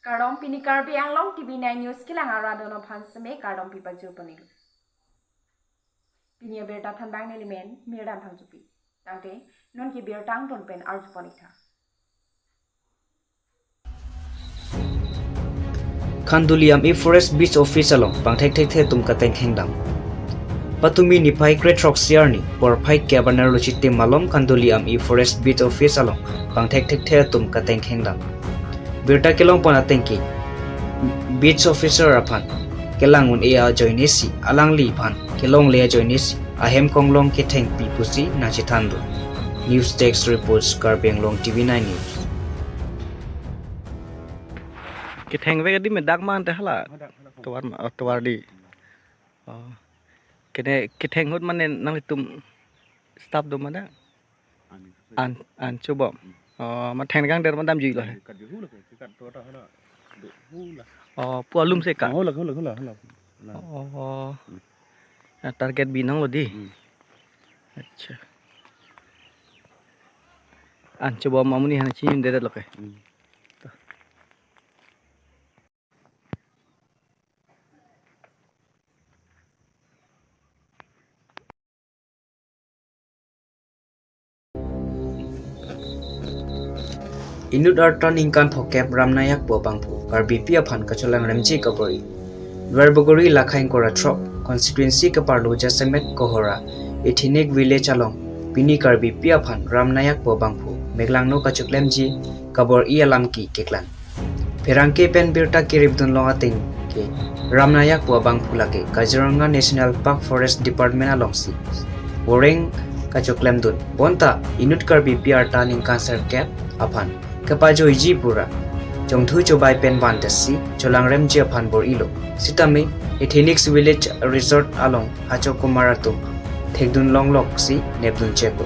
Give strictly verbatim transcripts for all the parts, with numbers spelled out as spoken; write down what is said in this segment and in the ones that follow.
Kardom, pini Karbi Anglong T V nine News kelang arat atum aphan seme kardom pipajir pon-ik. Pini abirta thanbang nelimen Mirdan Phangchopi. Tangte non ke birta angton pen arju pon-ik tha. Khanduli Amei Forest Beat Office along pangthekthekthe atum kateng khengdam. Patumi niphai kre-throksi arni porphai ke abaner luchitim malom Khanduli Amei Forest Beat Office along pangthekthekthe atum kateng khengdam. Birta kelong pon ateng ke Beat Officer aphan kelang un-e ajoinesi, alangliphan kelongle ajoinesi ahem konglong kethengpi pusi nangchethan do. News Desk reports, Karbi Anglong T V nine News. Kethengvek adim dak ma ante hala? Hadak, hadak. Tovar ma, oh, tovar di. Oh. Kene ketheng ahut mane nanglitum staff do ma dak? An, an chobom. Hmm. Oh, ma thengkang der ma damjui lo he? Kat jui hula ke, kat to ta hula. Do hula. Oh, pu alum se ka? Hula, hula, hula, hula. Hula. Oh. Hmm. Na target binong lo di. Hmm. Acha. An chobom amonit aphan chinine det lo ke. Hmm. Inut arta ningkan phokep Ram Nayak pu abangphu Karbipi aphan kacholangremji kabor-i. Duarbagori Lakha ingkoi ra throk constituency keparlo Jasemet Kohora Ethnic Village along pini Karbipi aphan Ram Nayak pu abangphu meklangno kachoklemji kabor-i alam ke keklang. Pherangke pen birta keripdun long ateng ke Ram Nayak pu abangphu lake Kaziranga National Park Forest Department alongsi voreng kachoklemdun. Bonta inut Karbipi arta ningkan sirkep aphan kepajoiji pura chongthu chobai pen vantetsi cholangremji aphan bor-ilo. Sitame Ethnic Village Resort along hachok kumar atum thekdun longloksi nepdun cheklo.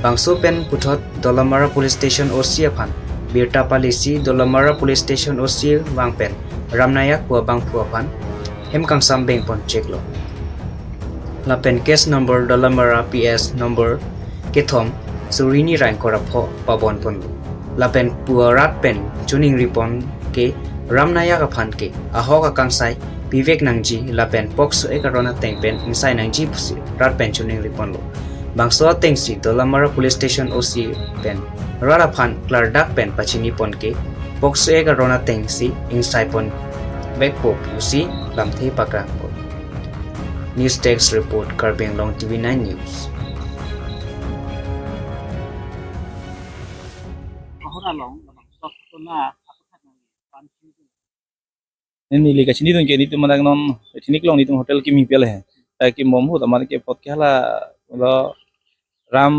Bangso pen puthot Dolamara Police Station O C aphan birta palisi Dolamara Police Station O C vang pen Ram Nayak pu abangphu aphan hem kangsam beng pon cheklo. Lapen case number Dolamara P S number kethom suri hini ra ingkoi ra pho pabon ponlo. Lapen pu arat pen choningri pon ke Ram Nayak aphan ke ahok akangsai pivek nangji lapen POCSO Act aron ateng pen ingsai nangji pusi rat pen choningri ponlo. Bangso atengsi Dolamara Police Station O C pen rat aphan klardak pen pachini pon ke POCSO Act aron atengsi ingsai ponvekpo pusi lamthe pakrang pon. News Desk report, Karbi Anglong T V nine News. Neli kachinidun ke nelitum madak non ethnic along nelitum hotel kimi pi le he. Ta kimbom ahut amat ke apot ke hala lo Ram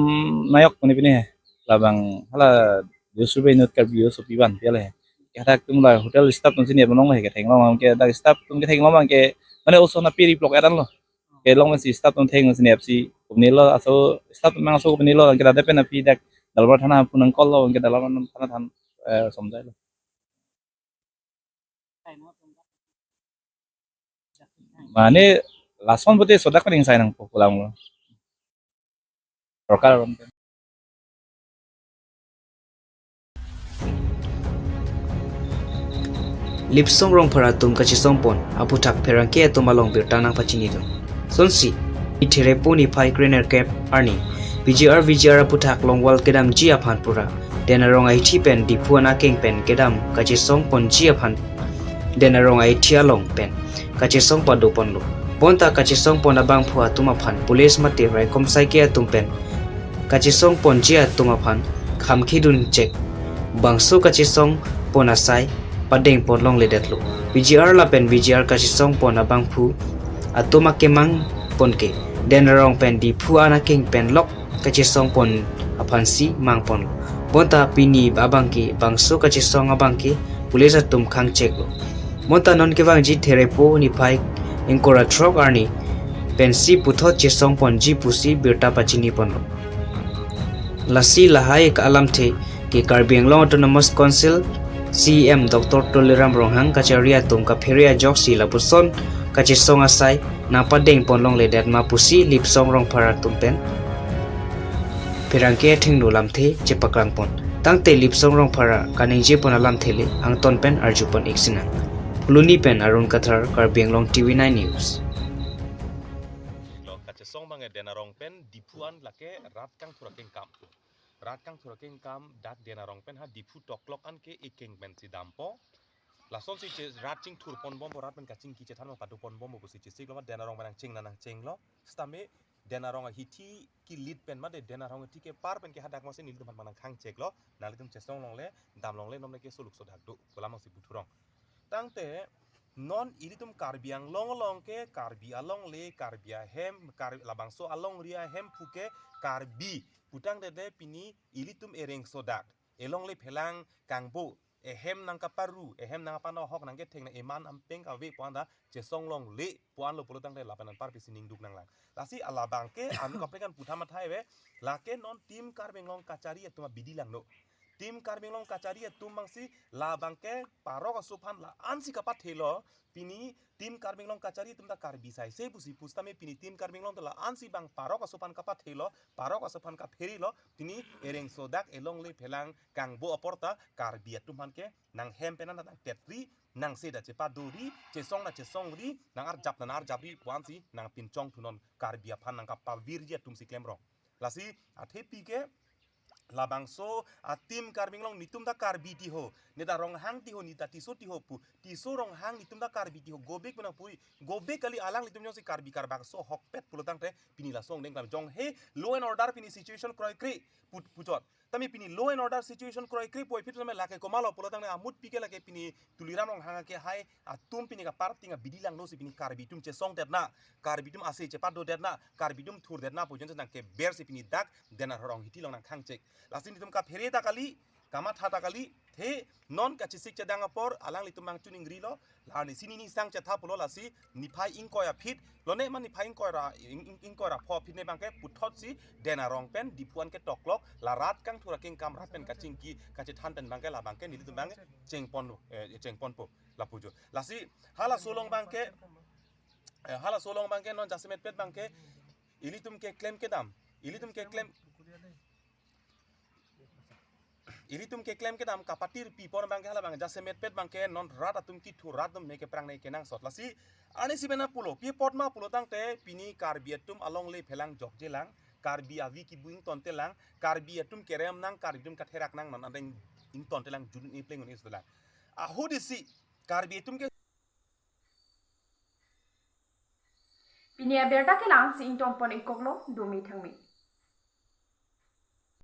Nayak pune pine he. Labang hala Joshua Inut Karbi Joshua piban pi le he. Ke hadak atum la hotel staff atum si nep longle he, kethenglong ke dak staff atum kethenglong ke mane oso na piri plok eran lo. Kelong si staff atum theng si nep si kumne lo aso staff atum aso kumne lo ke dak pen api dak Dolamara thana phone nang call lo ke Dolamara thana than, eh, somjai lo. Mane lason pute sodak pen ingsai nangpo pu alam lo. Sorkar aron pen. Lipsong Rongphar atum kachesong pon aputhak pherangke atum along birta nangpachinidun. Sonsi, Therepo niphai krenerkep arni P G R V G R aputhak Longwal kedamji aphan pura Den Arong Ahithi pen Diphu anakeng pen kedam kachesong ponji aphan Den Arong Ahithi along pen kachesong pado ponlo. Bonta kachesong pon abangphu atum aphan police mate raikom saike atum pen kachesong ponji atum aphan khamkhidun chek. Bangso kachesong pon asai padeng pon longledetlo. P G R lapen V G R kachesong pon abangphu atum akemang pon ke Den Arong pen Diphu anakeng pen lok kachesong pon aphansi mang ponlo. Bonta pini abangke bangso kachesong abangke police atum khang cheklo. Bonta non kevangji Therepo niphai ingkoi ra throk arni pensi puthot chesong ponji pusi birta pachini ponlo. Lasi lahai alamthe ke Karbi Anglong Autonomous Council C E M Doctor Tuliram Ronghang kachari atum kaphere ajoksi lapuson kachesong asai nangpadeng pon longledet ma pusi Lipsong Rongphar atum pen pherangke athengno lamthe chepaklang pon. Tangte Lipsong Rongphara kaningje pon alamthe le angton pen arjupon iksinang. Phuloni pen Arun Kathar, Karbi Anglong T V nine News. Lo kachesong abang Denarong pen Diphu an lake rat kangthur akengkam. Rat kangthur akengkam dak Denarong pen ha Diphu toklok an ke ekeng pensi dampo. Lasonsi che rat chingthur ponbompo, rat pen kachingki chethan ma pado ponbompo pusi chesik lo ma Denarong pen nangcheng na nangchenglo. Sitame Denarong ahithi kilit pen mate Denarong ahithi kepar pen ke hadak masi nelitum aphan nangkhangcheklo. Nanglitum chesong longle, dam longle, non ke soluk sodak do pu alam si puthurong. Tangte non ilitum Karbi Anglong along ke Karbi alongle, Karbi ahem, Karbi labangso alongri ahem pu ke Karbi pu tangte de pini ilitum ereng sodak, elongle phelang kangbo, ehem nangkaparu, ehem nangkapanohok, nangketheng nang eman ampeng kave pu anta chesong longle pu anlo pulo tangte lapen anparpi sining duk nanglang. Lasi alabang ke anu kaprek an putham athai ave, lake non Team Karbi Anglong kachari atum abidi langno. Team Karbi Anglong kachari atum abangsi labang ke parok aso aphan la-ansi kapathelo, pini Team Karbi Anglong kachari atum ta Karbi saise pusi pu sitame pini Team Karbi Anglong ta la-ansi bang parok aso aphan kapathelo, parok aso aphan kapherilo, pini ereng sodak, elongle phelang kangbo apor ta Karbi atum aphan ke nanghem pen nangtetri, nangse da chepadori, chesong da chesongri, nang-arjap da nang-arjapri pu ansi nangpinchong thunon, Karbi aphan nangkapavirji atum si klemrong. Lasi athepi ke labangso a Team Karbi Anglong, netum ta Karbi ti ho, ne ta Ronghang ti ho, ne ta Tisso ti ho pu, Tisso Ronghang netum ta Karbi ti ho, go back pu nangpui, go back kali, alanglitum jongsi Karbi Karbak so ahokpet pulo tangte pini laso angdeng klam jong he law and order pini situation kroikre pu, puchot. Tame pini law and order situation kroikre puvoiphit tame lake komatlo pulo tangte amutpi ke lake pini Tuliram Ronghang ke hai atum pini kaparting abidi langno si pini Karbi atum chesongdetna, Karbi atum ase chepadodetna, Karbi atum thurdetna pu ajoine nangkeber si pini dak Denarong ahithi along nangkhangchek. Lasi netum kaphere ta kali, kamatha ta kali, the non kachesik chedang apor alanglitum nangchiningrilo, la nisi nini sang chetha pulo, lasi niphai ingkoi aphi lo ne ma niphai ingkoi ra, ing, ing, ingkoi ra pho aphi ne abang ke puthot si Denarong pen Diphu an ke toklok, la rat kangthur akengkam, rat pen kachingki kachethan pen abang ke labang ke nelitum abang chengpon, eh, chengponpo lapu jo. Lasi halaso along abang ke, eh, halaso along abang ke non jasemetpet abang ke ilitum keklem kedam, ilitum keklem, ilitum keklem kedam kapatir pipon abang ke halabang jasemetpet abang ke non rat atum kithur, rat atum ne keprang ne kenangsot. Lasi arnisi bena pulo, pi apot ma pulo tangte pini Karbi atum alongle phelang jokjelang, Karbi avi kibu ingtontelang, Karbi atum kerem nang, Karbi atum katherak nang, non adeng ingtontelang, jun ipleng un istelang. Ahut isi Karbi atum ke Pini abirta ke la-ansi ingtonpon-ikoklo, dome thangme.